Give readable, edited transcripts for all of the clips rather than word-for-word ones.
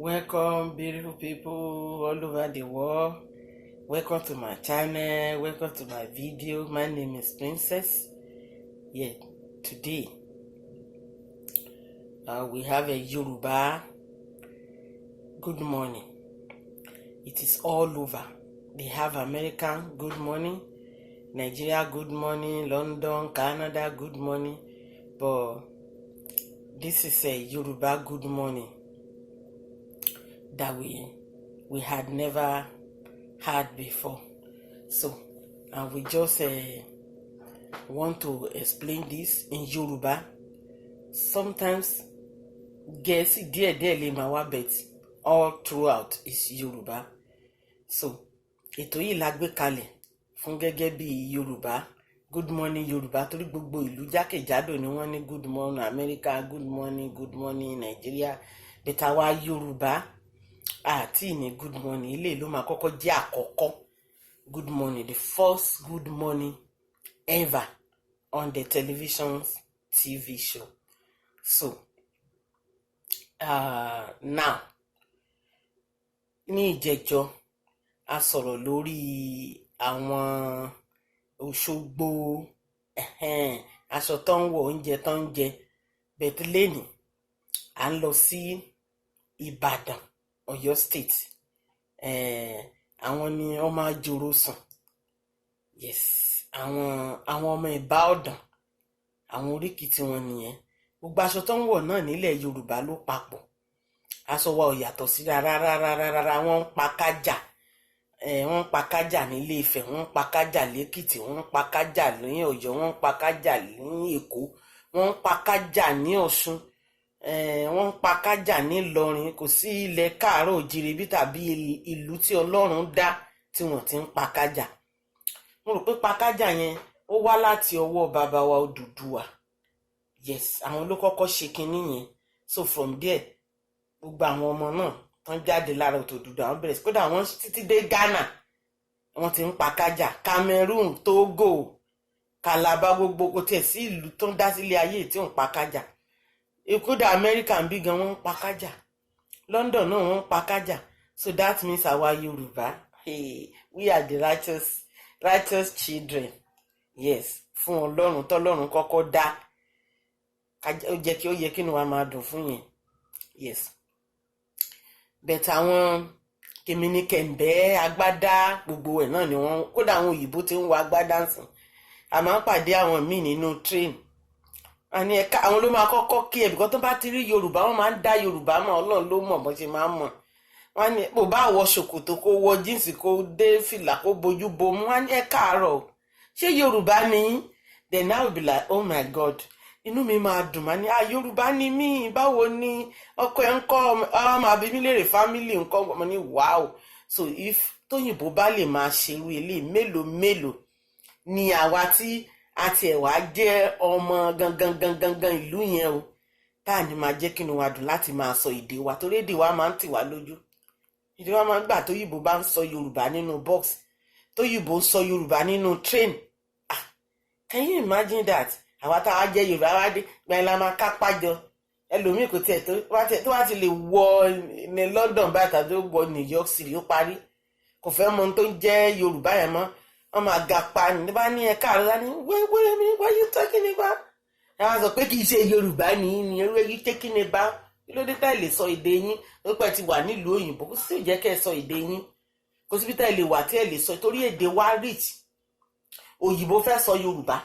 Welcome, beautiful people all over the world. Welcome to my channel. Welcome to my video. My name is Princess. Yeah, today we have a Yoruba good morning. It is all over. They have American good morning, Nigeria good morning, London, Canada good morning, but this is a Yoruba good morning that we had never had before. So, and we just want to explain this in Yoruba. Sometimes Gẹ̀ẹ́sì díẹ̀díẹ̀ lè máa wá, but all throughout is Yoruba. So, ètò yìí la gbé kalẹ̀ fún gẹ́gẹ́ bí Yorùbá good morning Yorùbá, torí gbogbo ìlú jákèjádò ni wọ́n ní good morning America, good morning, good morning Nigeria, but àwa Yorùbá àti ní good morning. Ilé ló máa kọ́kọ́ jẹ́ àkọ́kọ́ good morning, the first good morning ever on the television TV show. So now, ní ìjẹjọ, a sọ̀rọ̀ lórí àwọn Òṣogbo, aṣọ tó ń wọ̀, oúnjẹ tó ń jẹ. But lẹ́nìí, à ń lọ sí Ìbàdàn, Ọ̀yọ́ State. Àwọn ni wọ́n máa jòrò sàn. Yes, àwọn ọmọ Ìbá Ọ̀dàn, àwọn oríkì tí wọ́n nìyẹn. Gbogbo aṣọ tó ń wọ̀ náà nílẹ̀ Yorùbá ló papọ̀. Aṣọ wa ò yàtọ̀ sí rárá rárá rárá. Wọ́n ń pa kájà, wọ́n ń pa kájà nílé Ifẹ̀, wọ́n ń pa kájà lẹ́kìtì, wọ́n ń pa kájà ní Ọ̀yọ́, wọ́n ń pa kájà ní Èkó, wọ́n ń pa kájà ní Ọ̀ṣun, wọ́n ń pa kájà nílọrin. Kò sí ilẹ̀ káàárọ̀ òjìrì bí tàbí ìlú tí Ọlọ́run dá tí wọ́n ti ń pa kájà. Mo rò pé pa kájà yẹn, ó wá láti ọwọ́ bàbá wa Odùduwà. Yes, àwọn ló kọ́kọ́ ṣe kinní yẹn. So from there, gbogbo àwọn ọmọ náà tán jáde lára Odùduwà, àwọn bẹ̀rẹ̀ sí, kódà wọ́n títí dé Ghana, wọ́n ti ń pa kájà, Cameroon, Togo, Calabar, gbogbo kò tiẹ̀ sí ìlú tó ń dá sílé ayé tí ò ń pa kájà. Kódà Amẹ́ríkà ń bí gan, wọ́n ń pa kájà. London náà, wọ́n ń pa kájà. So that means àwa Yorùbá, hey, we are the righteous children, yes, fún Ọlọ́run tọ́lọ́run kọ́kọ́ dá. Ó jẹ́ kí ó yẹ kí inú wa máa dùn fún yẹn. Yes, but àwọn kèmí kẹ̀ǹbẹ́, agbádá, gbogbo ẹ̀ náà ni wọ́n. Kódà àwọn òyìnbó ti ń wọ agbádá sìn. A máa ń pàdé àwọn míì nínú train, àní ẹ̀ka àwọn ló máa kọ́kọ́ kí ẹ̀ bìkọ́ tó bá ti rí Yorùbá, wọ́n máa ń dá Yorùbá mọ̀. Ọlọ́run ló mọ̀ bọ́n ṣe máa ń mọ̀. Wọ́n ní bó bá wọ ṣòkòtò, kó wọ jeans, kó dé fìlà, kó bojú bomú, wọ́n ní, "Ẹ káàárọ̀, ṣé Yorùbá ni?" Then I will be like, "Oh my God." Inú mi máa dùn, máa ní, "Ah, Yorùbá ni mí. Báwo ni? Ọkọ ẹ ń kọ́?" Ọ máa bí mi léèrè, family ń kọ́. Mo ní, "Wow." So if tóyìnbó bá lè máa ṣerú eléyìí, mélòó mélòó ni àwa tí a tiẹ̀ wá jẹ́ ọmọ gangan gangan gangan ìlú yẹn o, tá à ní máa jẹ́ kí inú wa dùn láti máa sọ èdè wa? Torí èdè wa máa ń tì wá lójú. Èdè wa máa ń gbà. Tóyìnbó bá ń sọ Yorùbá nínú bus, tóyìnbó ń sọ Yorùbá nínú train, ah, can you imagine that? Àwa tá a jẹ́ Yorùbá wá dé gbẹ̀yìn la máa kápá jọ. Ẹlòmíì kò tiẹ̀ tó wá ti lè wọ ní London báyìí tàbí ó wọ New York City, ó parí, kò fẹ́ mọ ohun tó ń jẹ́ Yorùbá yẹn mọ́. Wọ́n máa ga pa ní bá ní, "Ẹ káàárọ̀," ní, "Wait, wait a minute, what are you talking about?" Ẹ wá sọ pé kì í ṣe Yorùbá ní what are you talking about? Kí ló dé tá ẹ lè sọ èdè yín? Ó pẹ́ ti wà nílùú òyìnbó, kó sì jẹ́ kẹ́ ẹ sọ èdè yín. Kò síbi tá ẹ lè wà tí ẹ lè sọ, torí èdè wa rich. Òyìnbó fẹ́ sọ Yorùbá,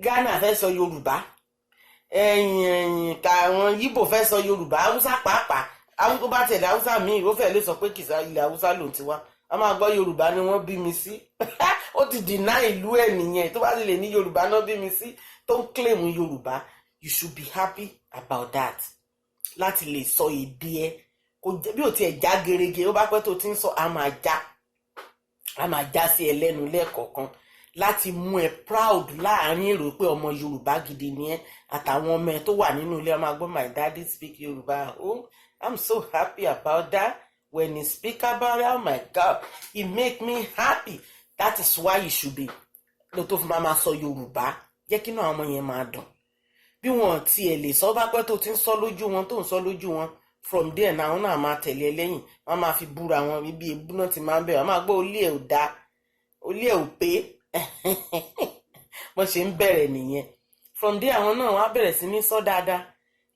Ghana fẹ́ sọ Yorùbá, ẹ̀yìn ẹ̀yìn káwọn Yíbò fẹ́ sọ Yorùbá, Haúsá pàápàá. Tó bá tẹ̀lé Haúsá míì, ó fẹ́ lè sọ pé kìsà ilẹ̀ Haúsá lòún ti wá. A máa gbọ́, "Yorùbá ni wọ́n bí mi sí." Ó ti deny ìlú ẹ̀ nìyẹn. Tó bá lè ní Yorùbá náà bí mi sí, tó ń claim Yorùbá, you should be happy about that, láti lè sọ èdè ẹ. Kò jẹ́ bí ò tiẹ̀ já gerege, ó bá pẹ́ tó ti ń sọ, a máa já sí ẹ lẹ́nu lẹ́ẹ̀kọ̀ọ̀kan láti mú ẹ proud láàrin èrò pé ọmọ Yorùbá gidi ni ẹ. Àtàwọn ọmọ ẹ tó wà nínú ilé, ọmọ agbọ́n, "My daddy speak Yorùbá. Oh, I'm so happy about that. When he speak about it, oh my God, it make me happy." That is why you should be ló tó fi máa sọ Yorùbá. Jẹ́ kí inú àwọn ọmọ yẹn máa dùn. Bí wọn tiẹ̀ lè sọ, bá pẹ́ tó ti ń sọ lójú wọn, tó ń sọ lójú wọn, From there náà, àwọn náà máa tẹ̀lé ẹ lẹ́yìn, wọ́n máa fi búra wọn. Ibi èébú náà ti máa ń bẹ̀rẹ̀. Wọ́n máa gbọ́ olé ẹ̀ ò dáa, olé ẹ̀ ò pé. Wọ́n ṣe ń bẹ̀rẹ̀ nìyẹn. From there, àwọn náà wọ́n á bẹ̀rẹ̀ sí ní sọ dáadáa,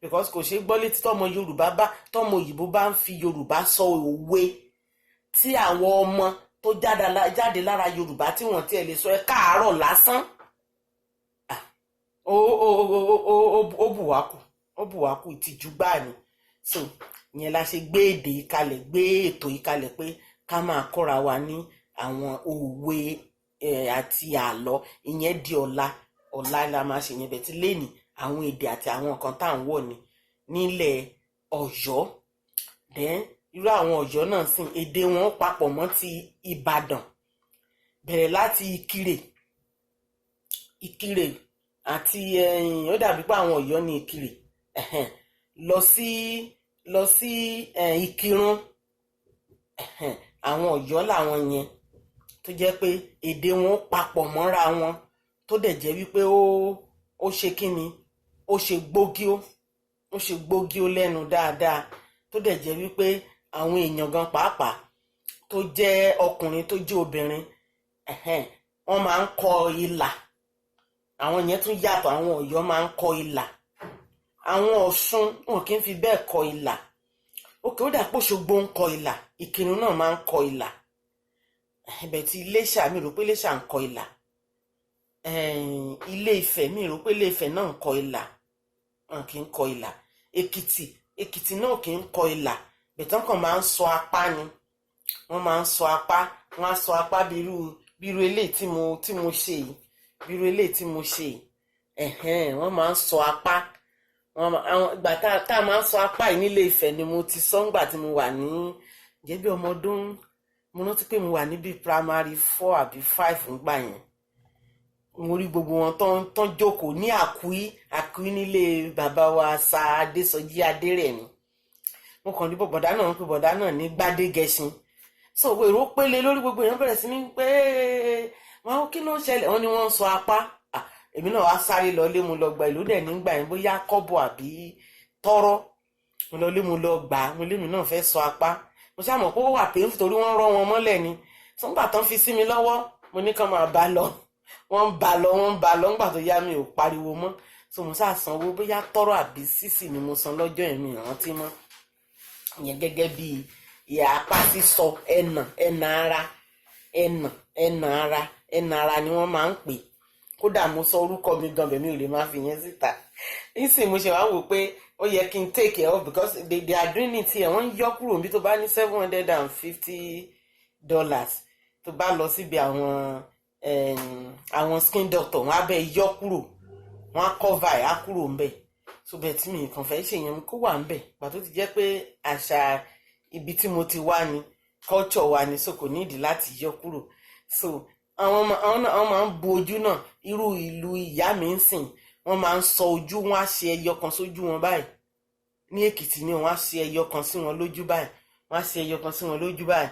because kò ṣeé gbọ́ létí tọmọ Yorùbá bá, tọmọ òyìnbó bá ń fi Yorùbá sọ òwe tí àwọn ọmọ tó jáde lára Yorùbá tí wọ́n tiẹ̀ lè sọ ẹ káàárọ̀ lásán. Ó bù wá kù, ó bù wá kù, ìtìjú gbáà ni. So ìyẹn la ṣe gbé èdè yìí kalẹ̀, gbé ètò yìí kalẹ̀ pé ká máa kọ́ra wa ní àwọn òwe àti àlọ́. Ìyẹn di ọ̀la. Ọ̀la la máa ṣe yẹn bẹ̀ tí lẹ́nìí, àwọn èdè àti àwọn nǹkan tá à ń wọ̀ ní nílẹ̀ Ọ̀yọ́. Then irú àwọn Ọ̀yọ́ náà sìn, èdè wọn papọ̀ mọ́ ti Ìbàdàn, bẹ̀rẹ̀ láti Ìkirè. Ìkirè àti ó dàbí pé àwọn Ọ̀yọ́ ní Ìkirè lọ sí Ìkìrun. Àwọn Ọ̀yọ́ làwọn yẹn, tó jẹ́ pé èdè wọn papọ̀ mọ́ra wọn, tó dẹ̀ jẹ́ wípé ó ṣe kíni, ó ṣe gbógí, ó ṣe gbógí ó lẹ́nu dáadáa, tó dẹ̀ jẹ́ wípé àwọn èèyàn gan pàápàá, tó jẹ́ ọkùnrin, tó jẹ́ obìnrin, wọ́n máa ń kọ ìlà. Àwọn yẹn tún yàtọ̀. Àwọn Ọ̀yọ́ máa ń kọ ìlà. Àwọn Ọ̀ṣun, wọn kì í fi bẹ́ẹ̀ kọ ìlà. Òkè ó dà pé Òṣogbo ń kọ ìlà, Ìkìrun náà máa ń kọ ìlà. Ẹ̀bẹ̀ tí Iléṣà, mi rò pé Iléṣà ń kọ ìlà. Ilé Ifẹ̀, mi rò pé Ilé Ifẹ̀ náà ń kọ ìlà. Wọn kì í kọ ìlà. Èkìtì, Èkìtì náà kì í kọ ìlà bẹ̀tán, kàn máa ń sọ apá ni. Wọ́n máa ń sọ apá, wọ́n á sọ apá bí irú eléyìí tí mo ṣe yìí, bí irú eléyìí tí mo ṣe yìí. Ẹ̀hẹ́n, wọ́n máa ń sọ apá. Wọ́n àwọn ìgbà tá a máa ń sọ apá yìí nílé Ifẹ̀ ni mo ti sọ ńgbà tí mo wà ní jẹ́ bí ọmọ ọdún. Mo rántí pé mo wà níbi primary 4 àbí 5 ńgbà yẹn. Mo rí gbogbo wọn tán jókòó ní Àkúí, Àkúí nílé bàbá wa sa Adésọjí Adérẹ̀mí. Mo kàn ní bọ̀dá náà, ń pe bọ̀dá náà ní Gbádégẹṣin. So èrò pélé lórí, gbogbo èèyàn bẹ̀rẹ̀ sí ní pé wọn, kí ló ń ṣẹlẹ̀? Wọ́n ní wọ́n ń sọ apá. Èmi náà wá sáré lọ lé, mo lọ gba ìlú dẹ̀ nígbà yẹn, bóyá kọ́bọ̀ àbí tọ́rọ́. Mo lọ lé, mo lọ gbà á, mo lémi náà fẹ́ sọ apá. Mo ṣáà mọ̀ pé ó wà painful torí wọ́n rọ́ wọn mọ́lẹ̀ ni. Sọ́ngbà tán fi sí mi lọ́wọ́, mo ní kàn máa bá lọ. Wọ́n ń bá lọ, wọ́n ń bá lọ. Ńgbà tó yá, mi ò pariwo mọ́. So mo ṣáà sanwó, bóyá tọ́rọ́ àbí sísì ni mo san lọ́jọ́ yẹn, mi rántí mọ́. Ìyẹn gẹ́gẹ́ bí ìyá apá sísọ. Ẹnà, ẹnà ara, ẹnà, ẹnà ara, ẹnà ara ni wọ́n máa ń pè. Kódà mo sọ orúkọ mi gan bẹ̀, mi ò lè máa fi yẹn síta nísìnyí. Mo ṣe wá wò pé ó yẹ kí n take care of, because they are doing it here. Wọ́n ń yọ kúrò níbi tó bá ní $750, tó bá lọ síbi àwọn skin doctor, wọ́n á bẹ yọ kúrò, wọ́n á cover ẹ̀, á kúrò ńbẹ̀. So bẹ́ẹ̀ tí mi kàn fẹ́ ṣe yẹn, kó wà ńbẹ̀ pàtó ti jẹ́ pé àṣà ibi tí mo ti wá ni, culture wa ni, so kò nídìí láti yọ kúrò. So àwọn náà, àwọn máa ń bu ojú náà. Irú ìlú ìyá mi ń sìn, wọ́n máa ń sọ ojú, wọn á ṣe ẹyọ kan sójú wọn báyìí. Ní Èkìtì ni wọ́n á ṣe ẹyọ kan sí wọn lójú báyìí, wọ́n á ṣe ẹyọ kan sí wọn lójú báyìí.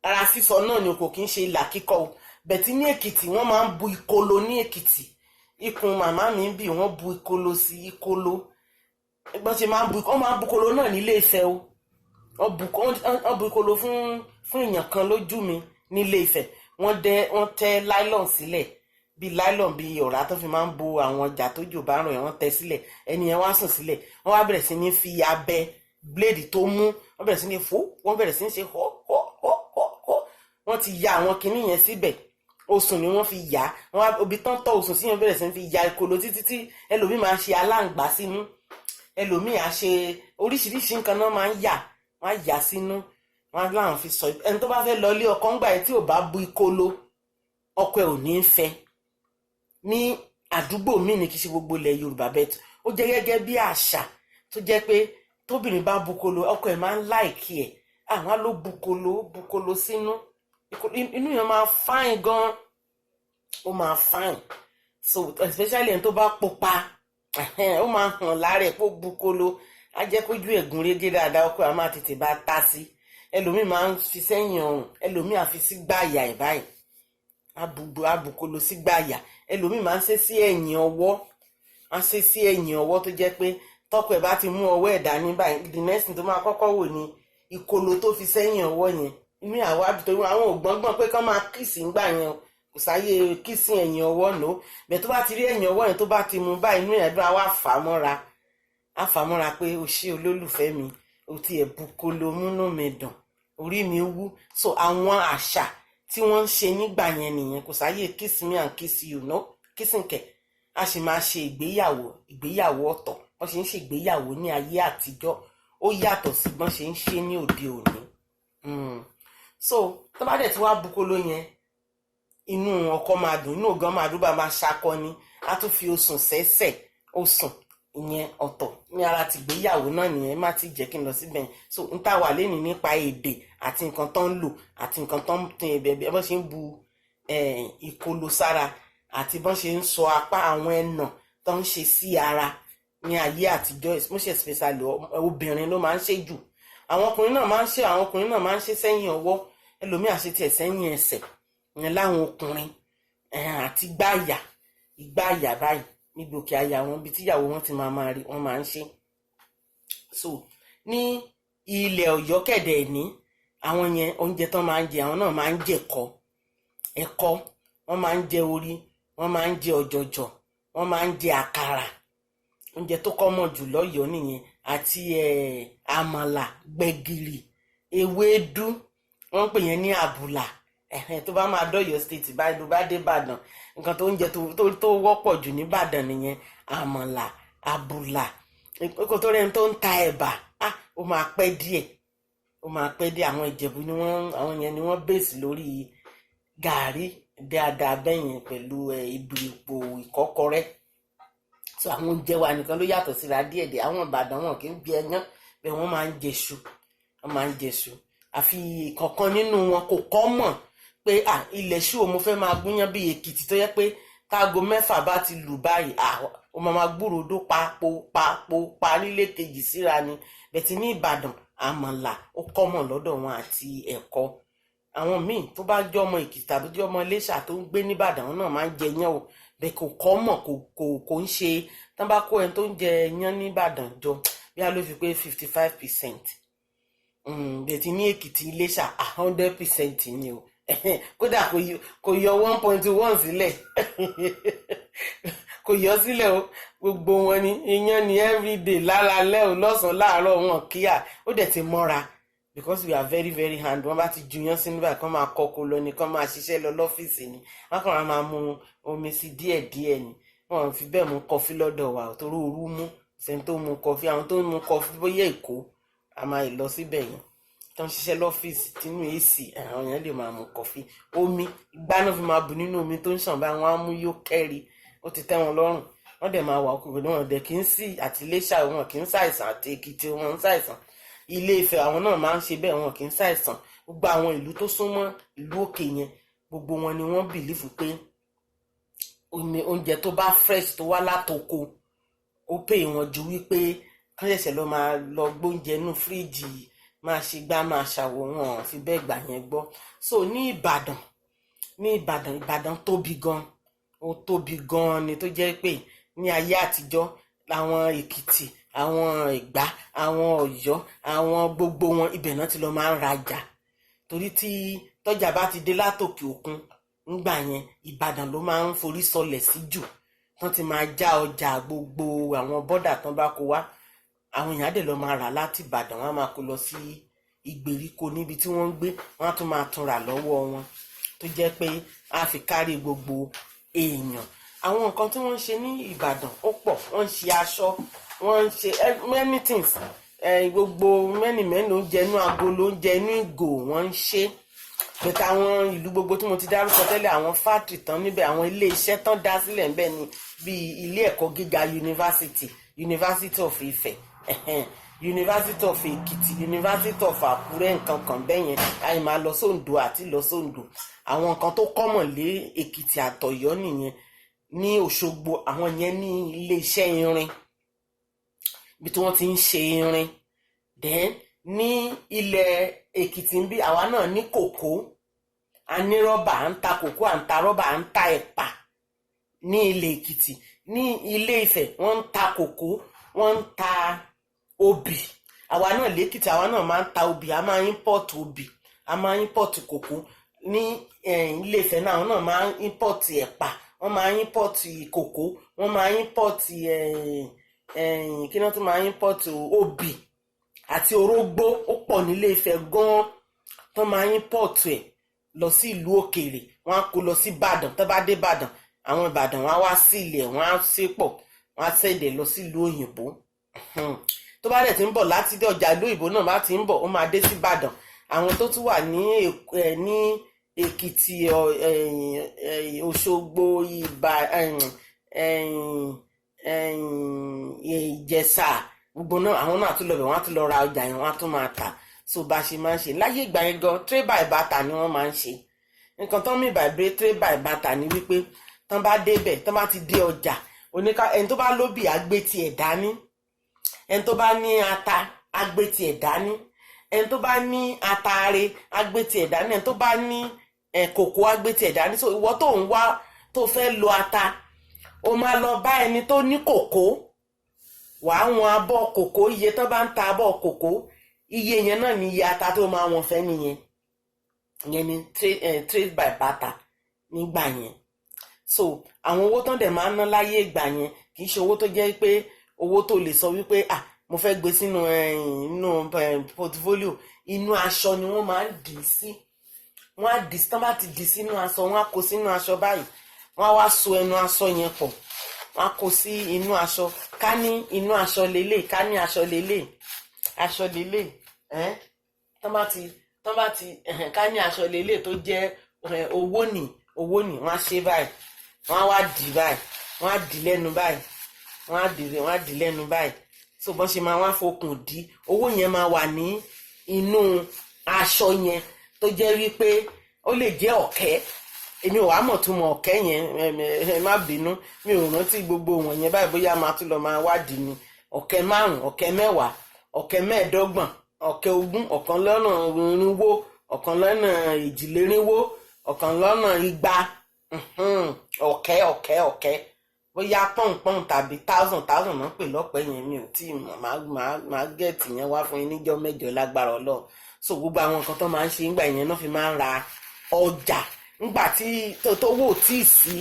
Ara sísọ náà ni, kò kí ń ṣe ìlà kíkọ o. Bẹ̀tí ní Èkìtì, wọ́n máa ń bu ìkolo. Ní Èkìtì, ikùn màmá mi ń bì, wọ́n bu ìkolo sí ìkolo. Wọ́n ṣe máa ń bu, wọ́n máa ń bu ìkolo náà nílé Ifẹ̀ o. Wọ́n bu ìkolo fún èèyàn kan lójú mi nílé Ifẹ̀. Wọ́n dẹ́, wọ́n tẹ́ nylon sílẹ̀, bíi nylon, bíi ọ̀rá tó fi máa ń bo àwọn ọjà tójò bá ń rọ̀ yẹn. Wọ́n tẹ́ sílẹ̀, ẹni yẹn wá sùn sílẹ̀. Wọ́n wá bẹ̀rẹ̀ sí ní fi abẹ blade tó mú, wọ́n bẹ̀rẹ̀ sí ní fò, wọ́n bẹ̀rẹ̀ sí ní ṣe họ́ họ́ họ́ họ́ họ́. Wọ́n ti ya àwọn kinní yẹn síbẹ̀, osùn ni wọ́n fi yà á. Wọ́n wá obi tán tọ́ osùn sí yẹn, bẹ̀rẹ̀ sí ní fi ya ìkolo títí tí ẹlòmíì máa ṣe aláǹgbá sínú, ẹlòmíì á ṣe oríṣiríṣi nǹkan náà máa ń yà. Wọ́n á yà sínú, wọ́n á láwọn fi sọ. Ẹni tó bá fẹ́ lọ ilé ọkọ ńgbà yẹn, tí ò bá bu ìkolo, ọkọ ẹ̀ ò ní í fẹ́. Ní àdúgbò míì ní, kì í ṣe gbogbo ilẹ̀ Yorùbá bẹ́ẹ̀, ó jẹ́ gẹ́gẹ́ bí àṣà tó jẹ́ pé tóbìnrin bá bukolo, ọkọ ẹ̀ máa ń like ẹ̀. Àwọn á ló bukolo, bukolo sínú, inú yẹn máa fine gan, ó máa fine. So especially ẹni tó bá pupa, ó máa hàn lára ẹ̀ pé ó bukolo, á jẹ́ kójú ẹ̀gún régé dáadáa, ọkọ ẹ̀ á máa tètè bá ta sí. Ẹlòmíì máa ń fi sẹ́yìn ọrùn, ẹlòmíì á fi sí gbàyà ẹ̀ báyìí, abukolo sí gbàyà. Ẹlòmíì máa ń ṣe sí ẹ̀yìn ọwọ́, á ṣe sí ẹ̀yìn ọwọ́, tó jẹ́ pé Tọkọ ẹ̀ bá ti mú ọwọ́ ẹ̀ dání báyìí, the next thing tó máa kọ́kọ́ wò ní ìkolo tó fi sẹ́yìn ọwọ́ yẹn. Inú àwa torí àwọn ògbọ́ngbọ́n pé kán máa kiss ńgbà yẹn o. Kò sáyé kiss ẹ̀yìn ọwọ́ nù bẹ́ẹ̀. Tó bá ti rí ẹ̀yìn ọwọ́ yẹn, tó bá ti mú báyìí, inú ẹ̀ dùn, á wá fà á mọ́ra, á fà á mọ́ra pé, "O ṣé, olólùfẹ́ mi, o ti ẹ̀ bukolo, múnú mi dùn, orí mi wú." So àwọn àṣà tí wọ́n ń ṣe nígbà yẹn nìyẹn. Kò sáyé kiss me and kiss you, no kissing kẹ̀. A sì máa ṣe ìgbéyàwó, ìgbéyàwó ọ̀tọ̀. Wọ́n ṣe ń ṣe ìgbéyàwó ní ayé àtijọ́, ó yàtọ̀ sí bọ́n ṣe ń ṣe ní òde òní. So tó bá dẹ̀ tí wàá bukolo yẹn, inú ọkọ máa dùn, inú ògán máa dùn, bá máa ṣakọ ni. A tún fi osùn sẹ́sẹ̀, osùn ìyẹn ọ̀tọ̀ ní ara tìgbéyàwó náà nìyẹn. Má ti jẹ́ kí n lọ síbẹ̀ yẹn. So n ta wà lẹ́nu nípa èdè àti nǹkan tó ń lò àti nǹkan tó ń tẹ ẹ̀bẹ̀, bọ́n ṣe ń bu ìkolo sára àti bọ́n ṣe ń sọ apá, àwọn ẹ̀nà tó ń ṣe sí ara ní ayé àtijọ́, most especially obìnrin ló máa ń ṣe jù. Àwọn ọkùnrin náà máa ń ṣe, àwọn ọkùnrin náà máa ń ṣe sẹ́yìn ọwọ́, ẹlòmíì àṣẹ tiẹ̀ sẹ́yìn ẹsẹ̀ ìyẹn láwọn ọkùnrin, àti gbáàyà, ìgbáàyà báyìí níbi òkè àyà wọn, ibi tíyàwó wọn ti máa máa rí, wọn máa ń ṣe. So ní ilẹ̀ Ọ̀yọ́ kẹ̀dẹ̀ ní àwọn yẹn, oúnjẹ tán máa ń jẹ, àwọn náà máa ń jẹ ẹ̀kọ, ẹ̀kọ, wọ́n máa ń jẹ orí, wọ́n máa ń jẹ ọ̀jọ̀jọ̀, wọ́n máa ń jẹ àkàrà. Oúnjẹ tó common jù lọ́yọ̀ọ́ nìyẹn, àti àmàlà, gbẹ̀gìrì, ewédú, wọ́n ń pè yẹn ní àbùlà. Ẹ̀hẹ́n, tó bá máa dọ́yọ̀ State báyìí, tó bá dé Ìbàdàn, nǹkan tó ń jẹ tó wọ́pọ̀ jù nìbàdàn nìyẹn: àmàlà, àbùlà. Kó tó rẹni tó ń ta ẹ̀bà, ah, ó máa pẹ́ díẹ̀, ó máa pẹ́ díẹ̀. Àwọn Ìjẹ̀bú ni wọ́n, àwọn yẹn ni wọ́n base lórí gàárì dáadáa bẹ́yẹn pẹ̀lú ìbìrìpò, ìkọ́kọrẹ́. So àwọn oúnjẹ wa nìkan ló yàtọ̀ síra díẹ̀díẹ̀. Àwọn Ìbàdàn, wọn kì í bí ẹyán bẹ́ẹ̀, wọ́n máa ń jẹṣu, wọ́n máa ń jẹṣu. Àfi kọ̀ọ̀kan nínú wọn, kò kọ́ mọ̀ pé ah, ilẹ̀ ṣú o, mo fẹ́ máa gúnyán bí Èkìtì, tó yẹ pé táago 6 bá ti lù báyìí, ah, ó máa máa gbúròdó pa po pa po pa nílé kejì síra ni. Bẹ̀tì ní Ìbàdàn, àmàlà ó common lọ́dọ̀ wọn àti ẹ̀kọ. Àwọn míì tó bá jẹ́ ọmọ Èkìtì tàbí jẹ́ ọmọ Iléṣà tó ń gbé nìbàdàn, àwọn náà máa ń jẹ yán o, bẹ́ẹ̀ kò common, kò ń ṣe. Tán bá kó ẹni tó ń jẹ yán nìbàdàn jọ, bí a ló fi pé 55%. Bẹ́ẹ̀ ní Èkìtì, Iléṣà, 100% ni o. Kódà kò yọ 1.1 sílẹ̀, kò yọ sílẹ̀ o. Gbogbo wọn ni iyán ni everyday, lálálẹ́ o, lọ́sàn-án, láàárọ̀, wọn kíá, ó dẹ̀ ti mọ́ra, because we are very very hand. Wọ́n bá ti juyán sínú báyìí, kán máa kọ́kọ́ lọ ni, kán máa ṣiṣẹ́ lọ lọ́fíìsì ni, wọ́n kàn máa mu omi sí díẹ̀díẹ̀ ni. Wọ́n fi bẹ́ẹ̀ mu kọfí lọ́dọ̀ wa torí ooru mú sẹ́ni tó mu kọfí. Àwọn tó ń mu kọfí, bóyá Èkó, a máa lọ síbẹ̀ yẹn, tó ń ṣiṣẹ́ lọ́fíìsì tínú AC, àwọn yẹn lè máa mu kọfí. Omi ìgbà náà fi máa bù nínú omi tó ń ṣàn báyìí, wọ́n á mú yó kẹ́rì, ó ti tẹ́ wọn lọ́rùn. Wọ́n dẹ̀ máa wà ọkùnrin, wọn dẹ̀ kì í sí àti Iléṣà, wọn kì í ṣàìsàn, àti Èkìtì, wọn ń ṣàìsàn. Ilé Ifẹ̀, àwọn náà máa ń ṣe bẹ́ẹ̀, wọn kì í ṣàìsàn. Gbogbo àwọn ìlú tó súnmọ́ ìlú òkè yẹn, gbogbo wọn ni wọ́n believe pé omi oúnjẹ tó bá fresh, tó wá látoko, ó pè wọ́n ju wípé kán ṣẹ̀ṣẹ̀ lọ máa lọ gbóúnjẹ nú fíríjì, máa ṣe gbá, máa ṣàwò. Wọn fi bẹ́ẹ̀ gbà yẹn gbọ́. So ní Ìbàdàn, ní Ìbàdàn, Ìbàdàn tóbi gan, ó tóbi gan ni, tó jẹ́ pé ní ayé àtijọ́, àwọn Èkìtì, àwọn Ẹ̀gbá, àwọn Ọ̀yọ́, àwọn gbogbo wọn, ibẹ̀ náà ti lọ máa ń rajà, torí tí tọ́jà bá ti dé látòkè òkun ńgbà yẹn, Ìbàdàn ló máa ń forí sọlẹ̀ sí jù tán ti máa já ọjà. Gbogbo àwọn bọ́dà tán bá kó wá, àwọn èèyàn á dẹ̀ lọ máa rà láti Ìbàdàn, wọ́n á máa kó lọ sí ìgbèríko níbi tí wọ́n ń gbé, wọ́n á tún máa tún rà lọ́wọ́ wọn, tó jẹ́ pé a fi kárí gbogbo èèyàn. Àwọn nǹkan tí wọ́n ń ṣe ní Ìbàdàn ó pọ̀. Wọ́n ń ṣe aṣọ, wọ́n ń ṣe many things, gbogbo many many oúnjẹ inú agolo, oúnjẹ inú ìgò, wọ́n ń ṣe. Bẹ̀tẹ̀ àwọn ìlú gbogbo tí mo ti dárúkọ tẹ́lẹ̀, àwọn factory tán níbẹ̀, àwọn ilé iṣẹ́ tán dá sílẹ̀ ńbẹ̀ ni bíi ilé ẹ̀kọ́ gíga university, University of Ife, University of Ekiti, University of Àkúrẹ́, nǹkan kan bẹ́yẹn. Àyè máa lọ sóńdó àti lọ sóńdó. Àwọn nǹkan tó common lé Èkìtì àtọ̀yọ́ nìyẹn. Ní Òṣogbo, àwọn yẹn ní ilé iṣẹ́ irin, ibi tí wọ́n ti ń ṣe irin. Then ní ilẹ̀ Èkìtì ń bí, àwa náà ní kòkó, a ní rọ́bà, à ń ta kòkó, à ń ta rọ́bà, à ń ta ẹ̀pà ní ilẹ̀ Èkìtì. Ní Ilé Ifẹ̀, wọ́n ń ta kòkó, wọ́n ń ta rọ́bà, wọ́n ń ta ẹ̀pà. Wọ́n ń ta obì. Àwa náà lÉkìtì, àwa náà máa ń ta obì. A máa ń import obì, a máa ń import kòkó. Ní Ilé Ifẹ̀ náà, àwọn náà máa ń import ẹ̀pà, wọ́n máa ń import kòkó, wọ́n máa ń import kí náà tún máa ń import? Obì àti orógbó. Ó pọ̀ nílé Ifẹ̀ gan-an tó máa ń import ẹ̀ lọ sí ìlú òkèèrè. Wọ́n á kó lọ sí Ìbàdàn. Tó bá dé Ìbàdàn, àwọn Ìbàdàn, wọ́n á wá sí ilẹ̀, wọ́n á ṣe pọ̀, wọ́n á send ẹ̀ lọ sí ìlú òyìnbó. Tó bá dẹ̀ ti ń bọ̀ láti dé ọjà ìlú òyìnbó náà, bá ti ń bọ̀, ó máa dé sí Ìbàdàn. Àwọn tó tún wà ní Èkìtì, Òṣogbo, Ìbà, Ìjẹ̀ṣà, gbogbo náà, àwọn náà tún lọ bẹ̀, wọ́n á tún lọ ra ọjà yẹn, wọ́n á tún máa tà. So bá ṣe máa ń ṣe láyé ìgbà yẹn gan, trade by barter ni wọ́n máa ń ṣe. Nǹkan tán mí by trade by barter ni wípé tán bá débẹ̀, tán bá ti dé ọjà, oníká ẹni tó bá lóbì á gbé tiẹ̀ dání, ẹni tó bá ní ata á gbé tiẹ̀ dání, ẹni tó bá ní ataare á gbé tiẹ̀ dání, ẹni tó bá ní kòkó á gbé tiẹ̀ dání. So ìwọ tó ń wá, tó fẹ́ lo ata, o máa lọ bá ẹni tó ní kòkó, wàá wọn abọ́ kòkó. Iye tó bá ń ta abọ́ kòkó, iye yẹn náà ní iye ata tó máa wọn fẹ́ nìyẹn. Ìyẹn ni trade by barter nígbà yẹn. So àwọn owó tán dẹ̀ máa ń ná láyé ìgbà yẹn, kì í ṣe owó tó jẹ́ pé owó tó lè sọ wípé, "Ah, mo fẹ́ gbé sínú inú portfolio." Inú aṣọ ni wọ́n máa ń dì í sí. Wọ́n á dì í, tán bá ti dì í sínú aṣọ, wọ́n á kó sínú aṣọ báyìí, wọ́n á wá so ẹnu aṣọ yẹn pọ̀, wọ́n á kó sí inú aṣọ. Ká ní inú aṣọ lélẹ̀, ká ní aṣọ lélẹ̀, aṣọ lélẹ̀ ẹ́. Tán bá ti ká ní aṣọ lélẹ̀ tó jẹ́ owó nì, owó nì, wọ́n á ṣe báyìí, wọ́n á wá dì báyìí, wọ́n á dì lẹ́nu báyìí, wọ́n á dì lẹ́nu báyìí. So bọ́n ṣe máa wá fokùn dí owó yẹn, máa wà ní inú aṣọ yẹn, tó jẹ́ wípé ó lè jẹ́ ọ̀kẹ́. Èmi ò wá mọ̀ tó mọ̀ ọ̀kẹ́ yẹn. Ẹ má bínú, mi ò rántí gbogbo wọn yẹn báyìí. Bóyá máa tún lọ máa wádìí ni. Ọ̀kẹ́ 5, ọ̀kẹ́ 10, ọ̀kẹ́ 25, ọ̀kẹ́ 20, 420, 420, 200, ọ̀kẹ́, ọ̀kẹ́, ọ̀kẹ́. Bóyá pọ́npọ́n tàbí thousand thousand náà pè lọ́pẹ́ yẹn, mi ò tí ì mọ̀. Máa get yẹn wá fún yín níjọ́ mẹ́jọ lágbára Ọlọ́run. So gbogbo àwọn nǹkan tó máa ń ṣe ńgbà yẹn náà fi máa ń ra ọjà ńgbà tí tówó tí ì sí,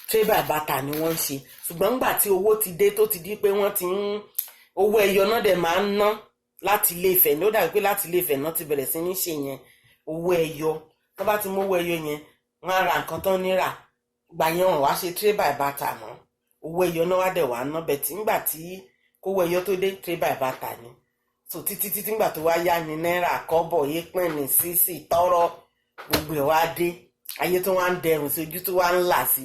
trade by barter ni wọ́n ń ṣe. Ṣùgbọ́n ńgbà tí owó ti dé, tó ti di pé wọ́n ti ń owó ẹyọ náà dẹ̀ máa ń ná láti Ilé Ifẹ̀ ní, ó dàbí pé láti Ilé Ifẹ̀ náà ti bẹ̀rẹ̀ sí ní ṣe yẹn. Owó ẹyọ, tó bá ti mú owó ẹyọ yẹn, wọ́n á ra nǹkan tán ní rà. Gbà yẹn, wọ́n wá ṣe trade by barter mọ́, owó ẹyọ náà wá dẹ̀ wá ná bẹ̀ tí. Ńgbà tí kówó ẹyọ tó dé, trade by barter ni. So títí títí, ńgbà tó wá yá ni náírà, kọ́bọ̀, yépẹ́ni, sísì, tọ́rọ́, gbogbo ẹ̀ wá dé. Ayé tó wá ń dẹrùn sí, ojú tó wá ń là sí.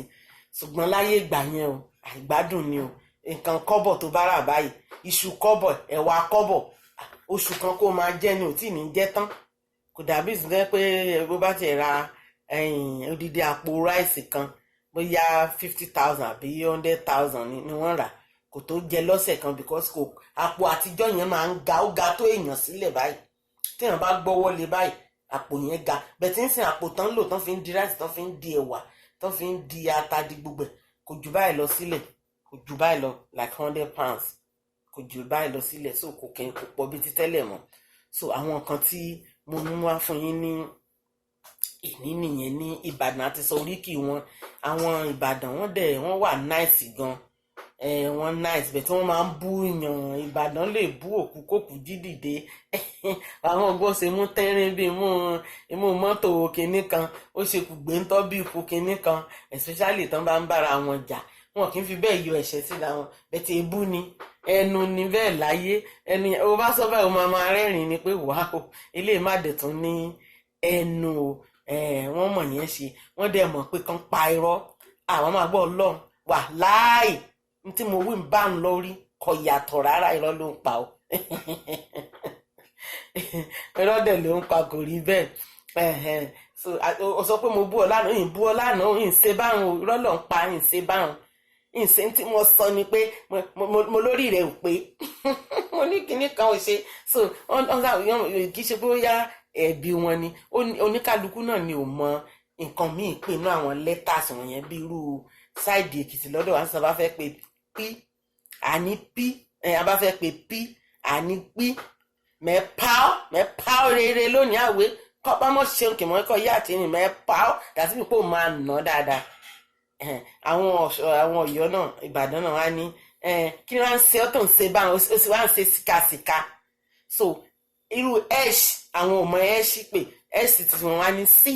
Ṣùgbọ́n láyé ìgbà yẹn o, àìgbádùn ni o. Nǹkan kọ́bọ̀ tó bá rà báyìí, iṣu kọ́bọ̀, ẹ̀wà kọ́bọ̀, oṣù kan kó máa jẹ́ ni ò tí ì ní jẹ́ tán. Kò dàbí ìsìn pé bó bá ti ra odidi àpò rice kan, bóyá 50,000 àbí 100,000 ni wọ́n rà, kò tó jẹ lọ́sẹ̀ kan, because kò àpò àtijọ́ yẹn máa ń ga, ó ga tó èèyàn sílẹ̀ báyìí. Téèyàn bá gbọ́wọ́ lé báyìí, àpò yẹn ga bẹ́ẹ̀. Tí ń sìn, àpò tán ń lò, tán fi ń di rice, tán fi ń di ẹ̀wà, tán fi ń di ata, di gbogbo ẹ̀, kò jù báyìí lọ sílẹ̀, kò jù báyìí lọ, like £100, kò jù báyìí lọ sílẹ̀. So kò kẹ́, kò pọ̀ bí ti tẹ́lẹ̀ mọ́. So àwọn nǹkan tí mo mú wá fún yín ní ìní nìyẹn. Ní Ìbàdàn, àti sọ oríkì wọn. Àwọn Ìbàdàn, wọ́n dẹ̀ wọ́n wà nice gan. Wọ́n nice bẹ́ẹ̀ tí wọ́n máa ń bú yàn. Ìbàdàn lè bú òkú kókù jí dìde. Àwọn ọgbọ́n ṣe mú tẹ́rín bíi mú imú mọ́tò kinní kan, ó ṣe kùgbé ń tọ́ bí ikú kinní kan, especially tán bá ń bára wọn jà. Wọn kì í fi bẹ́ẹ̀ yọ ẹ̀ṣẹ̀ síra wọn bẹ́ẹ̀ tí ebú ni ẹnu ni bẹ́ẹ̀ láyé. Ẹnu o bá sọ báyìí, o máa máa rẹ́rìn-ín ni pé, "Wàá eléyìí má dẹ̀ tún ní ẹnu o." Wọ́n mọ̀ yẹn ṣe, wọ́n dẹ̀ mọ̀ pé kán pa irọ́, àwọn máa gbọ́. Ọlọ́run wà láàyè tí mo wí ń bá ń lórí, kò yàtọ̀ rárá. Irọ́ ló ń pa o, irọ́ dẹ̀ ló ń pa, kò rí bẹ́ẹ̀. So o sọ pé mo bú ọ lánàá, ìyìn bú ọ lánàá, ìyìn ṣe báwọn o. Irọ́ ló ń pa, ìyìn ṣe báwọn, ìyìn ṣe. Tí mo sọ ni pé mo lórí rẹ̀ ò pé, mo ní kinní kan ò ṣe. So kì í ṣe pé ó yá ẹ̀bi wọn ni. Oníkálukú náà ni ò mọ nǹkan míì pé inú àwọn letters wọ̀nyẹn, bí irú side Èkìtì lọ́dọ̀ wa, sábà fẹ́ pé p, àní p. Ẹ̀ a bá fẹ́ pe p, àní pí. Mẹ́pàá mẹ́pàá rere lónìí, àwẹ̀ kọ́pámọ́ ṣeun kìmọ̀ ẹ̀kọ́ yá àti rìn mẹ́pàá dàtí pé ó máa nà dáadáa. Àwọn ọ̀ṣọ́, àwọn Ọ̀yọ́ náà, Ìbàdàn náà wá ní, kí ni wọ́n á ń ṣe ọ́ tó ń ṣe báwọn, ó sì wá ń ṣe síkàsíkà. So irú s, àwọn ò mọ s pé s tí wọ́n wá ní sí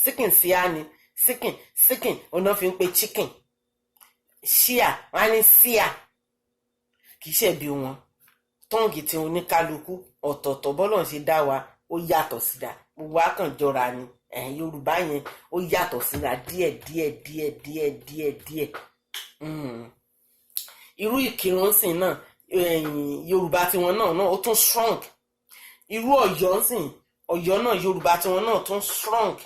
síkìn sí á ní síkìn síkìn, òun náà fi ń pe chicken. Ṣíà, wọ́n á ní síà. Kì í ṣẹ̀bi wọn, tongue tí oníkálukú ọ̀tọ̀ọ̀tọ̀, bọ́lọ̀ ṣe dá wa, ó yàtọ̀ síra. Gbogbo wa kàn jọra ni. Yorùbá yẹn, ó yàtọ̀ síra díẹ̀ díẹ̀ díẹ̀ díẹ̀ díẹ̀ díẹ̀. Irú Ìkìrun sìn náà, Yorùbá tiwọn náà ó tún strong. Irú Ọ̀yọ́ sìn, Ọ̀yọ́ náà, Yorùbá tiwọn náà tún strong.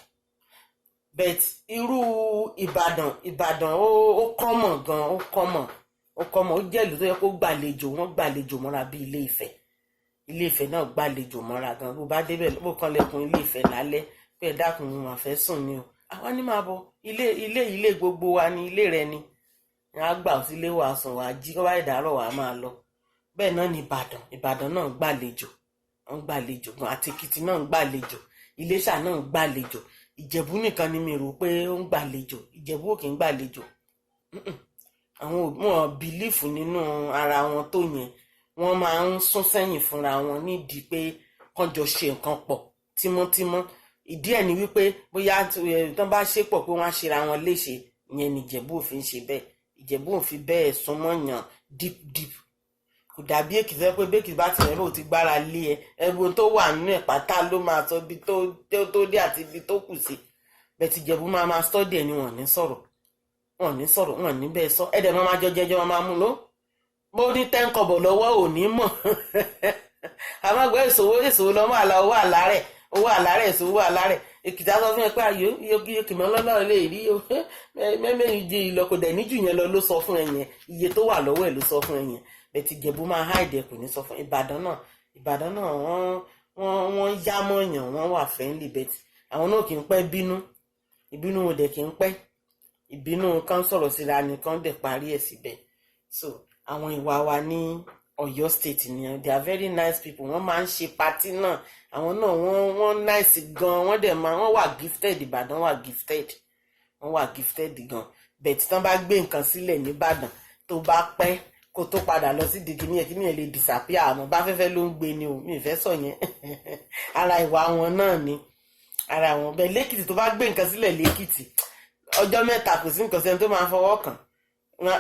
But irú Ìbàdàn, Ìbàdàn ó common gan, ó common, ó common. Ó jẹ́ ìlú tó yẹ kó gbàlejò, wọ́n gbàlejò mọ́ra bí Ilé Ifẹ̀. Ilé Ifẹ̀ náà gbàlejò mọ́ra gan. Bó bá débẹ̀, bó kan lẹ́kùn Ilé Ifẹ̀ lálẹ́ pé, "Ẹ dákun, mo máa fẹ́ sùn ni o," àwa ní, "Máa bọ̀, ilé ilé ilé gbogbo wa ni, ilé rẹ ni." Á gbà ó sílé, wàá sùn, wàá jí, kó bá ìdárọ̀, wàá máa lọ. Bẹ́ẹ̀ náà ni Ìbàdàn. Ìbàdàn náà gbàlejò, wọ́n gbàlejò gan. Àti Èkìtì náà ń gbàlejò, Iléṣà náà ń gbàlejò. Ìjẹ̀bú nìkan ni mi rò pé ó ń gbàlejò. Ìjẹ̀bú ò kì í gbàlejò. Àwọn wọn believe nínú ara wọn tó yẹn. Wọ́n máa ń sún sẹ́yìn fúnra wọn nídìí pé kán jọ ṣe nǹkan pọ̀ tímọ́tímọ́. Ìdí ẹ̀ ni wípé bóyá tán bá ṣe pọ̀ pé wọ́n á ṣera wọn léṣe. Ìyẹn ni Ìjẹ̀bú ò fi ń ṣe bẹ́ẹ̀. Ìjẹ̀bú ò fi bẹ́ẹ̀ súnmọ́ yàn deep deep. Kò dàbí Èkìtì pé bẹ́ẹ̀kìtì bá ti rẹ̀ bó ti gbára lé ẹ, ẹ̀bùn tó wà nínú ẹ̀ pátá ló máa sọ ibi tó dé àti ibi tó kù sí. Bẹ́ẹ̀ ti Ìjẹ̀bú máa máa study ẹ̀ ni. Wọ́n ní sọ̀rọ̀, wọ́n ní sọ̀rọ̀, wọ́n ní bẹ́ẹ̀ sọ. Ẹ̀dẹ̀ máa máa jọ jẹjọ, máa mú ló bó ní 10 kọ́bọ̀ lọ́wọ́ ò ní mọ̀. Àmọ́ ìṣòwò ìṣòwò lọ́mọ àlà, owó àlárẹ̀, owó àlárẹ̀, ìṣòwò àlárẹ̀. Èkìtì á sọ fún ẹ pé ayò iye kìmọ̀ lọ́lọ́run lè rí o, mẹ́mẹ́rin jẹ ìlọ, kò dẹ̀ níjù yẹn lọ ló sọ fún ẹ yẹn. Iye tó wà lọ́wọ́ ẹ̀ ló sọ fún ẹ yẹn. Bẹ́ẹ̀ ti Ìjẹ̀bú máa hide ẹ̀, kò ní sọ fún. Ìbàdàn náà, Ìbàdàn náà, wọ́n yá mọ́yàn, wọ́n wà friendly, but àwọn náà kì í pẹ́ bínú. Ìbínú wọn dẹ̀ kì í pẹ́. Ìbínú kan sọ̀rọ̀ síra nìkan dẹ̀ parí ẹ̀ síbẹ̀. So àwọn ìwà wa ní Ọ̀yọ́ State nìyẹn. They are very nice people. Wọ́n máa ń ṣe party náà. Àwọn náà wọ́n nice gan. Wọ́n dẹ̀ máa, wọ́n wà gifted. Ìbàdàn wà gifted, wọ́n wà gifted gan. But tí wọ́n bá gbé nǹkan sílẹ̀ nìbàdàn, tó bá pẹ́ kó tó padà lọ sí di kíní ẹ̀, kíní ẹ̀ lè disappear. Àmọ́ bá fẹ́fẹ́ ló ń gbé ni o, mi ì fẹ́ sọ yẹn. Ara ìwà wọn náà ni ara wọn bẹ́ẹ̀. Lẹ́kìtì, tó bá gbé nǹkan sílẹ̀ lẹ́kìtì, ọjọ́ 3 kò sí nǹkan sẹ́ni tó máa fọwọ́ kàn.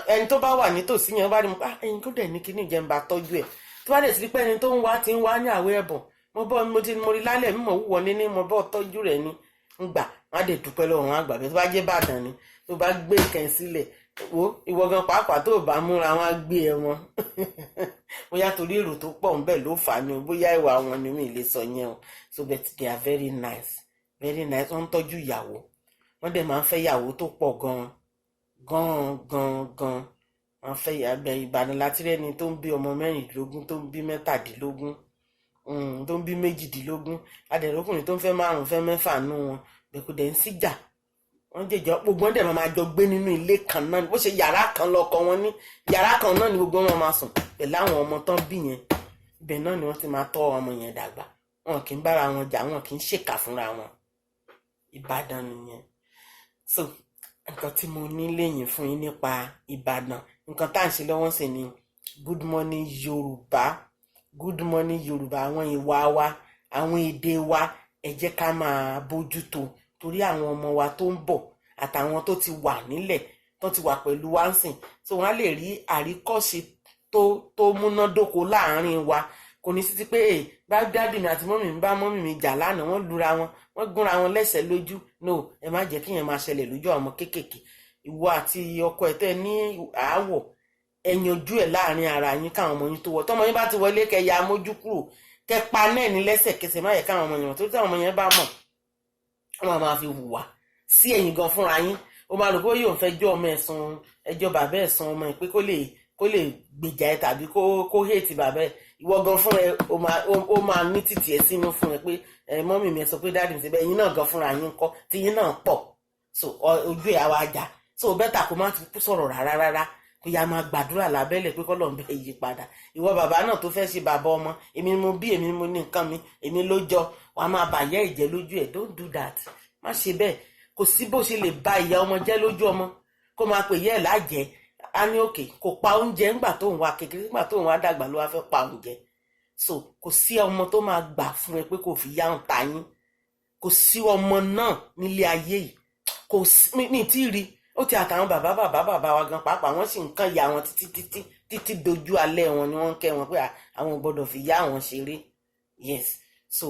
Ẹni tó bá wà nítòsí yẹn, bá rí mu, ah, ẹni tó dẹ̀ ní kíní jẹ́ ń bá tọ́jú ẹ̀. Tó bá dẹ̀ sí pé ẹni tó ń wá ti ń wá ní àwẹ̀ ẹ̀bùn, mo bọ́, mo ti mo rí lálẹ́ mímọ̀ wúwo ní mo bọ́ tọ́jú rẹ̀ ni ń gbà, wọ́n á dẹ̀ dúpẹ́ lọ́wọ́ wọn àgbà. Bẹ́ẹ̀ tó bá jẹ́ Ìbàdàn ni, tó bá gbé nǹkan sílẹ̀, wo ìwọ gan pàápàá, tó bá múra, wọn á gbé ẹ wọn. Bóyá torí èrò tó pọ̀ ń bẹ̀ ló fà á ni o, bóyá ìwà wọn ni, mi lè sọ yẹn o. So, but they are very nice, very nice. Wọ́n ń tọ́jú ìyàwó, wọ́n dẹ̀ máa ń fẹ́ ìyàwó tó pọ̀ gan gan gan gan. Wọ́n fẹ́ ìyàgbẹ́. Ìbàdàn láti rẹ́ni tó ń bí ọmọ 16, tó ń bí 17, tó ń bí 18. Adẹ̀rọ́kùnrin tó ń fẹ́ márùn, fẹ́ mẹ́fà nú wọn bẹ́ẹ̀, kò dẹ̀ ń síjà. Wọ́n jẹjọ gbogbo wọn dẹ̀ máa jọ gbé nínú ilé kan náà. Bó ṣe yàrá kan lọkọ wọn ní, yàrá kan náà ni gbogbo wọn máa sùn pẹ̀lú àwọn ọmọ tán bí yẹn. Ibẹ̀ náà ni wọ́n ti máa tọ́ ọmọ yẹn dàgbà. Wọn kì í bára wọn jà, wọn kì í ṣèkà fúnra wọn. Ìbàdàn nìyẹn. So nǹkan tí mo ní lẹ́yìn fún yín nípa Ìbàdàn, nǹkan tá à ń ṣe lọ́wọ́ sí ni Good Morning Yorùbá. Good Morning Yorùbá, àwọn ìwà wa, àwọn èdè wa, ẹ jẹ́ ká máa bójútó torí àwọn ọmọ wa tó ń bọ̀ àtàwọn tó ti wà nílẹ̀, tó ti wà pẹ̀lú wa ń sìn, so wọ́n á lè rí àríkọ́ṣe tó múnádóko láàárín wa. Kò ní sí ti pé ẹ bá daddy mi àti mummy mi bá mummy mi jà lánàá, wọ́n lura wọn, wọ́n gúnra wọn lẹ́sẹ̀ lójú. No, ẹ má jẹ́ kí yẹn máa ṣẹlẹ̀ lójú àwọn ọmọ kéékèèké. Ìwọ àti ọkọ ẹ̀ tẹ́ ní àáwọ̀, ẹ yanjú ẹ̀ láàrin ara yín káwọn ọmọ yín tó wọ. Tọmọ yín bá ti wọlé, kẹ́ ya mójú kúrò, kẹ́ pa náà ní lẹ́sẹ̀kẹsẹ̀. Má yẹ káwọn ọmọ yẹn mọ̀, torí táwọn ọmọ yẹn bá mọ̀, wọ́n máa fi hùwà sí ẹ̀yin gan fúnra yín. Ó máa rò pé yóò fẹ́ jọ́ ọmọ ẹ̀sùn, ẹjọ́ bàbá ẹ̀sùn ọmọ ẹ̀ pé kó lè gbèjà ẹ tàbí kó hate bàbá ẹ. Ìwọ gan fúnra ẹ, ó máa ní tìtì ẹ sínú fún ẹ pé ẹ mummy mi, ẹ sọ pé daddy mi ṣe bẹ́ẹ̀. Ẹ̀yin náà gan fúnra yín kọ́ tí yín náà pọ̀, so ojú ẹ̀ àwa jà. So better kó má ti sọ̀rọ̀ rárá rárá. Kó yá máa gbàdúrà lábẹ́lẹ̀ pé kọ́lọ́run bẹ́ẹ̀ yí padà. Ìwọ bàbá náà tó fẹ́ ṣe bàbá ọmọ, èmi ni mo bí, èmi ni mo ní nǹkan mi, èmi ló jọ, wàá máa bàyẹ́ ìjẹ́ lójú ẹ̀. Don't do that, má ṣe bẹ́ẹ̀. Kò sí bó ṣe lè ba ìyá ọmọ jẹ́ lójú ọmọ, kó máa pè yẹ́ ẹ̀ lájẹ́. Á ní òkè kò pa oúnjẹ ńgbà tó ń wá kékeré, ńgbà tó ń wá dàgbà ló wá fẹ́ pa oúnjẹ. So kò sí ọmọ tó máa gbà fún ẹ pé kò fi yá ń ta yín. Kò sí ọmọ náà nílé ayé yìí, kò sí mi tí rí. Ó ti àtàwọn bàbá bàbá bàbá wa gan pàápàá, wọ́n sì ń kàn ya wọn títí títí títí dojú alẹ́ wọn ni wọ́n ń kẹ́ wọn pé àwọn ò gbọ́dọ̀ fi yá àwọn ṣeré. Yes, so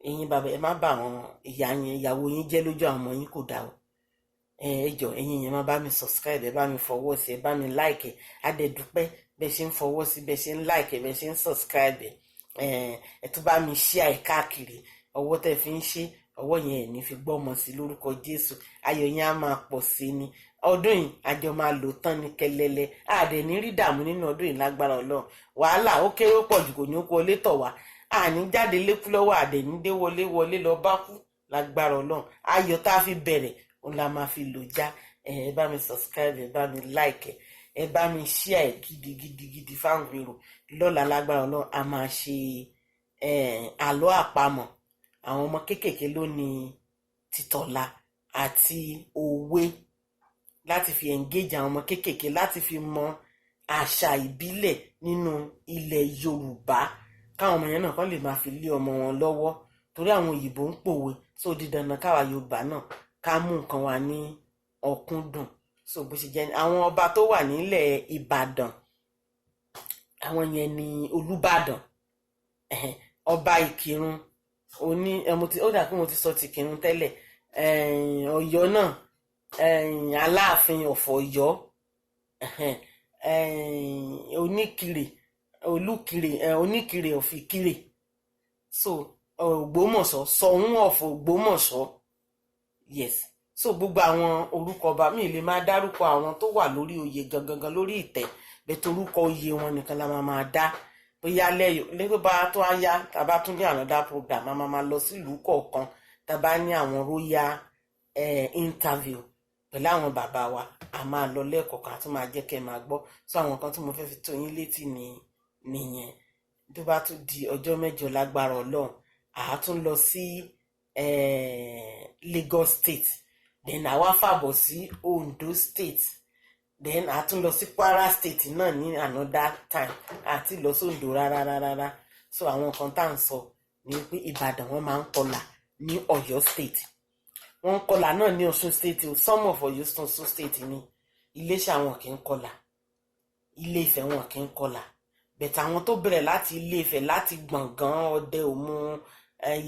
ẹ̀yin bàbá, ẹ má bà àwọn ìyá yẹn, ìyàwó yín jẹ́ lójú àwọn ọmọ yín, kò dáa o. Ẹ jọ, ẹ̀yin yẹn, má bá mi subscribe, ẹ bá mi fọwọ́ sí, ẹ bá mi like. Ẹ adẹ̀dúpẹ́ bẹ́ẹ̀ ṣe ń fọwọ́ sí, bẹ́ẹ̀ ṣe ń like, bẹ́ẹ̀ ṣe ń subscribe. Ẹ tún bá mi share ẹ káàkiri. Ọwọ́ tẹ́ fi ń ṣe ọwọ́ yẹn, ẹ̀ ní fi gbọ́mọ sí lórúkọ Jésù. Ayọ̀ yẹn á máa pọ̀ sí ni. Ọdún yìí, àjọ máa lò tán ní kẹlẹlẹ, àdẹ ní rí dààmú nínú ọdún yìí lágbára Ọlọ́run. Wàhálà ó kéré ó pọ̀ jù kò ní kó lé tọ̀ wá. Àní jáde lékú lọ́wọ́, àdẹ ní dé wọlé wọlé lọ bá kú lágbára Ọlọ́run. Ayọ̀ tá a fi bẹ̀rẹ̀, òun la máa fi lò já. Ẹ bá mi subscribe, ẹ bá mi like, ẹ bá mi share ẹ gidigidigidi fáwọn èrò. Lọ́la lágbára Ọlọ́run, a máa ṣe àlọ́ àpamọ̀ àwọn ọmọ kéékèèké lónìí, títọ̀la àti òwe, láti fi engage àwọn ọmọ kéékèèké, láti fi mọ àṣà ìbílẹ̀ nínú ilẹ̀ Yorùbá, káwọn ọmọ yẹn náà kàn lè máa fi lé ọmọ wọn lọ́wọ́, torí àwọn òyìnbó ń pòwe. So di dandan káwa Yorùbá náà ká mú nǹkan wa ní ọ̀kúndùn. So bó ṣe jẹ́, àwọn ọba tó wà nílẹ̀ Ìbàdàn, àwọn yẹn ní Olúbàdàn, ọba Ìkìrun oní. Ó dà pé mo ti sọ ti Ìkìrun tẹ́lẹ̀. Ọ̀yọ́ náà, Aláàfin of Ọ̀yọ́, Oníkirè, Olúkirè, Oníkirè of Ìkirè. So Ògbómọ̀ṣọ́, Ṣọ̀ún of Ògbómọ̀ṣọ́. Yes, so gbogbo àwọn orúkọ ọba mi lè máa dárúkọ àwọn tó wà lórí oyè gangan lórí ìtẹ́ bẹ́ẹ̀, orúkọ oyè wọn nìkan la máa dá. Bóyá lẹ́yìn lẹ́yìn bá tó á yá, tàbá tún ní another program, a máa lọ sílùú kọ̀ọ̀kan, tàbá ní àwọn royal interview pẹ̀lú àwọn bàbá wa, a máa lọ lẹ́ẹ̀kọ̀ọ̀kan, a tún máa jẹ́ kẹ́ ẹ máa gbọ́. So àwọn kan tí mo fẹ́ fi tó yín létí ni nìyẹn. Tó bá tún di ọjọ́ mẹ́jọ lágbára Ọlọ́run, àá tún lọ sí Lagos State, then àwa fàbọ̀ sí Ondo State, then a tún lọ sí Kwara State náà ní another time. Àti lọ sí Ondo rárá rárá. So àwọn kan tá à ń sọ ni pé Ìbàdàn, wọn máa ń kọlà ní Ọ̀yọ́ State, wọ́n ń kọlà náà ní Ọ̀ṣun State o. Some of Ọ̀yọ́, Ọ̀ṣun State ní. Iléṣà, wọn kì í kọlà. Ilé Ifẹ̀, wọn kì í kọlà. Bẹ̀tẹ̀ àwọn tó bẹ̀rẹ̀ láti Ilé Ifẹ̀, láti Gbọ̀ngàn, Ọdẹ Òmu,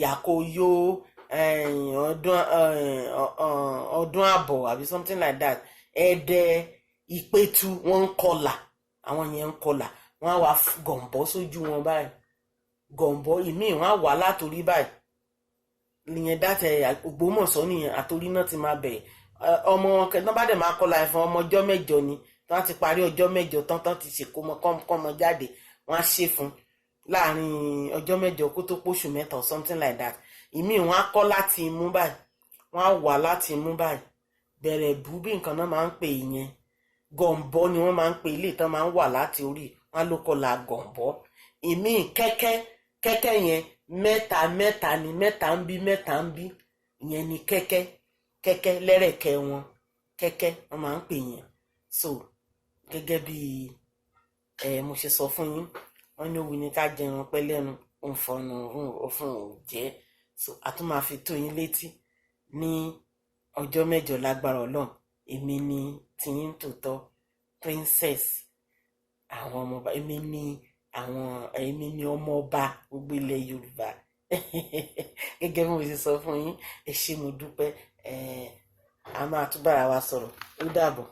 Yàkóyó, ọdún àbọ̀ àbí something like that, Ẹdẹ, Ìpẹ̀tù, wọ́n ń kọlà. Àwọn yẹn ń kọlà, wọ́n á wá gọ̀ǹbọ́ sójú wọn báyìí. Gọ̀ǹbọ́ ìmíì, wọ́n á wà látòrí báyìí nìyẹn. Dátẹ Ògbómọ̀ṣọ́ nìyẹn, àtòrí náà ti máa bẹ̀rẹ̀. Ọmọ wọn kẹ tán bá dẹ̀ máa kọlà ẹ̀fọn, ọmọ ọjọ́ 8 ni. Tí wọ́n ti parí ọjọ́ 8 tán, tán ti ṣèkómọ kọ́mọ jáde, wọ́n á ṣe fún láàrin ọjọ́ 8 kó tó póṣù 3 or something like that. Ìmíì, wọ́n á kọ́ láti imú báyìí, wọ́n á wà láti imú báyìí bẹ̀rẹ̀ bú bí nǹkan náà máa ń pè yẹn. Gọ̀ǹbọ́ ni wọ́n máa ń pè ilé ìtàn, máa ń wà láti orí wọn ló kọlà gọ̀ǹbọ́. Ìmíì, kẹ́kẹ́ kẹ́kẹ́ yẹn, mẹ́ta mẹ́ta ni, mẹ́ta ń bí, mẹ́ta ń bí. Ìyẹn ni kẹ́kẹ́ kẹ́kẹ́ lẹ́rẹ̀kẹ́ wọn, kẹ́kẹ́ wọ́n máa ń pè yẹn. So gẹ́gẹ́ bí ẹ mo ṣe sọ fún yín, wọ́n ní òwú ni ká jẹun pẹ́ lẹ́nu òǹfọ̀nù òfun ò jẹ́. So a tún máa fi tó yín létí ní ọjọ́ 8 lágbára Ọlọ́run. Èmi ni tiyín tòótọ́, princess àwọn ọmọọba. Èmi ni àwọn, èmi ni ọmọ ọba gbogbo ilẹ̀ Yorùbá, gẹ́gẹ́ bí mo ṣe sọ fún yín. Ẹ ṣé, mo dúpẹ́. Ẹ a máa tún bára wa sọ̀rọ̀. Ó dàbọ̀.